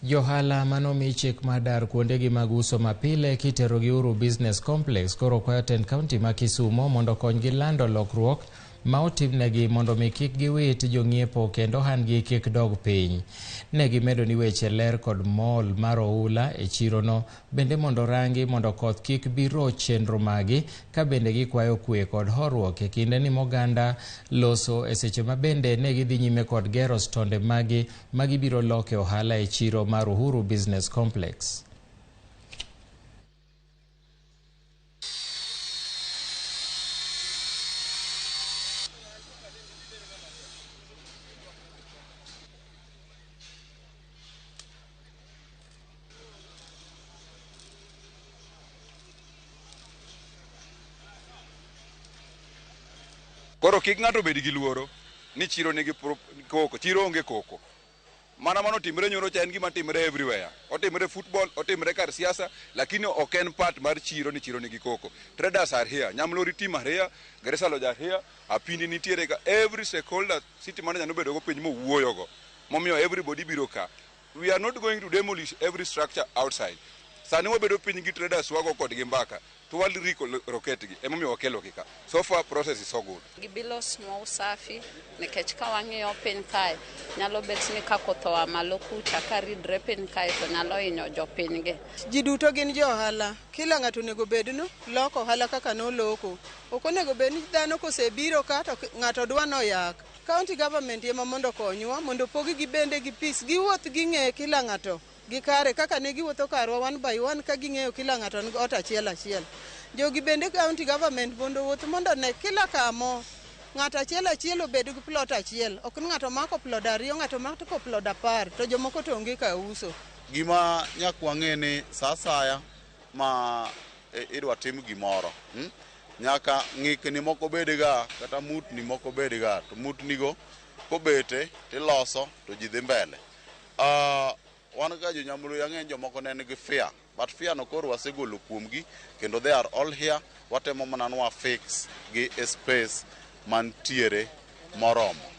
Johala manomi chik mar dar kuondegi mag uso mapile kiterogi Uhuru Business Complex koro kwayo tend kaunti ma Kisumo mondo okonygi lando lokruok ma otimnegi mondo mi kik giwit jong'iepo kendo ohandgi kik dog piny. Ne gimedo ni weche ler kod mol mar oula e chirono bende mondo rangi mondo koth kik bi roch chenro magi ka bende gikwayo kwe kod horuok e kinde ni moganda loso e seche ma bende ne gidhi nyime kod gero stonde magi ma gibiro loke ohala e chiro mar Uhuru Business Complex. Koro kik ng'ato bed gi luoro ni chiro nigi koko, chiro onge koko. Mana mano timre nyoro cha en gima timre everywhere. Otimre football, otimre kar siasa, lakini ok en part mar chiro ni chiro nigi koko. Traders are here, Nyamlori team are here, Garissa Lodge are here, Apindi nitiere ka. Every stakeholder city manager nobedo go piny mowuoyo go. Momiyo everybody biro ka. We are not going to demolish every structure outside. Sani wabedo piny gi traders wago kodgi mbaka to warelocate gi emomiyo wakelo gi ka. So far process is so good. Gibilosnwa usafi nikech ka wang'iyo piny kae nyalo bet ni ka koth oa malo kucha ka ridre piny kae to nyalo hinyo jopiny gi. Ji duto gin jo ohala. Kila ng'ato onego bed ni loko ohala kaka noloko. Ok onego bed ni dhano kosebiro ka to ng'ato dwa noyak. County government ema mondo okonywa mondo opog gi bende gi peace. Giwuoth ging'e kila ng'ato gi kare kaka ne giwuotho karwa one by one ka ging'eyo kila ng'ato nigi ot achiel achiel. Jogi bende county government mondo owuoth mondo one kila kamo ng'ato achiel achiel obed gi plot achiel. Ok ni ng'ato mako plot 2, ng'ato mako plot 10 to jomoko to onge ka uso. Gima nyaka wang'e ni sa asaya ma idwa tim gimoro, nyaka ng'ikni moko bedga kata mutni moko bedga, to mutnigo kobete tiloso to ji dhi mbele. Wan ka jo Nyamulori ang'e ni jomoko ne nigi fear, but fear no koro wasegolo kuomgi kendo they are all here. Watemo mana ni wa fix gi e space mantiere moromo.